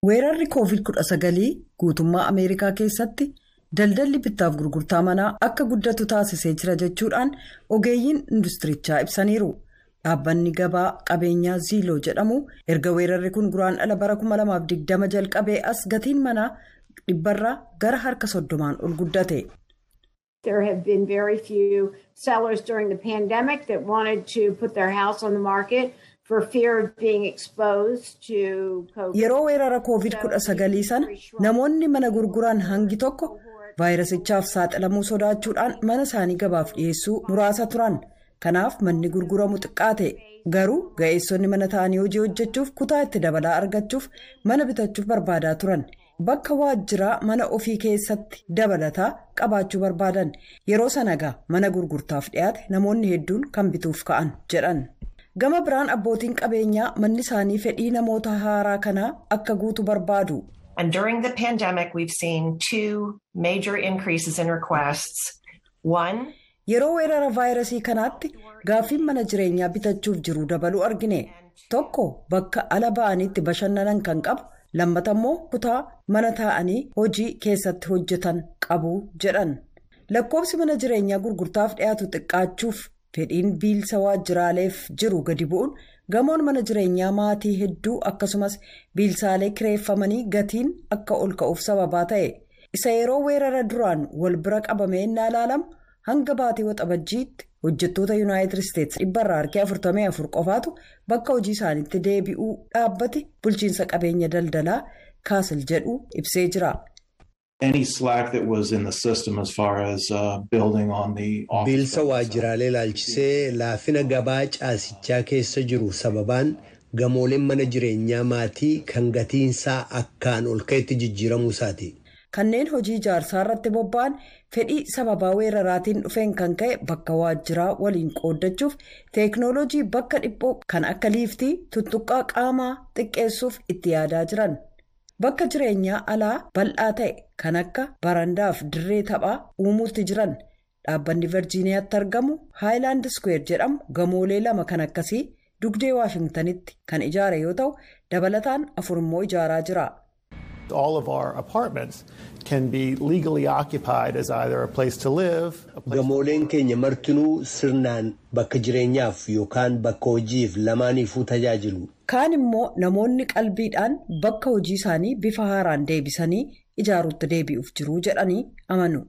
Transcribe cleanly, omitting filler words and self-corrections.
Weerarri Covid-19 guutummaa Ameerikaa keessatti daldalli bittaaf gurgurtaa manaa akka guddatu taasisee jira jechuudhaan ogeeyyiin industirichaa ibsaniiru. Dhaabbanni gabaa qabeenyaa Zillow jedhamu erga weerarri kun Guraandhala bara 2020 jalqabee as gatiin manaa dhibbarraa gara harka 30n ol guddate. There have been very few sellers during the pandemic that wanted to put their house on the market for fear of being exposed to COVID. Yeroo weerara Covid-19 sana namoonni mana gurguran hangi tokko vaayirasichaaf saaxilamuu sodaachuudhaan mana isaanii gabaaf dhiyeessuu muraasa turan. Kanaaf manni gurguramu xiqqaate. Garuu ga'eessonni mana ta'anii hojii hojjechuuf, kutaa itti dabalaa argachuuf mana bitachuuf barbaadaa turan. Bakka waajjiraa mana ofii keessatti dabalataa qabaachuu barbaadan. Yeroo sana egaa mana gurgurtaaf dhiyaate namoonni hedduun kan bituuf ka'an jedhan. Gama biraan abbootiin qabeenyaa manni isaanii fedhii namoota haaraa kanaa akka guutu barbaadu. And during the pandemic, we've seen two major increases in requests. One, Yeroo weerara vaayirasii kanaatti gaaffiin mana jireenyaa bitachuuf jiru dabaluu argine. Tokko bakka ala ba'aniitti bashannanan kan qabu, lammata immoo kutaa mana taa'anii hojii keessatti hojjetan qabu jedhan. Lakkoofsi mana jireenyaa gurgurtaaf dhiyaatu xiqqaachuuf fedhiin biilsa waajjiraaleef jiru gadi bu'uun gamoon mana jireenyaa maatii hedduu akkasumas biilsaalee kireeffamanii gatiin akka ol ka'uuf sababaa ta'e. Isa yeroo weerara duraan wal bira qabamee innaa ilaalamu, hanga baatii Waxabajjiitti hojjettoota Yuunaayitid Isteetsi 44% qofaatu bakka hojii isaaniitti deebi'uu dhaabbate bulchiinsa qabeenya daldalaa Kastle jedhu ibsee jira. Any slack that was in the system as far as building on the office. Biilsa waajjiraalee ilaalchisee laafina gabaa caasichaa keessa jiru sababaan gamooleen mana jireenyaa maatii kan gatiinsaa akkaan ol ka'etti jijjiiramuu isaati. Kanneen hojii ijaarsaa irratti bobba'an fedhii sababaa weeraraatiin dhufeen kan ka'e bakka waajjiraa waliin qooddachuuf teeknooloojii bakka dhiphoo kan akka liiftii tuttuqqaa qaamaa xiqqeessuuf itti yaadaa jiran. Bakka jireenyaa alaa bal'aa ta'e kan akka barandaaf dirree taphaa uumuutti jiran. Dhaabbanni Virjiiniyaatti argamu Highland Square jedhamu gamoolee lama kan akkasii dugdee Waashingtanitti kan ijaare yoo ta'u, dabalataan afur immoo ijaaraa jira. All of our apartments can be legally occupied as either a place to live, a place Gamooleen keenya martinuu sirnaan bakka jireenyaaf yookaan bakka hojiif lamaaniifuu tajaajilu. Kaan immoo namoonni qalbiidhaan bakka hojii isaanii bifa haaraan deebisanii ijaaruutti deebi'uuf jiru jedhanii amanu.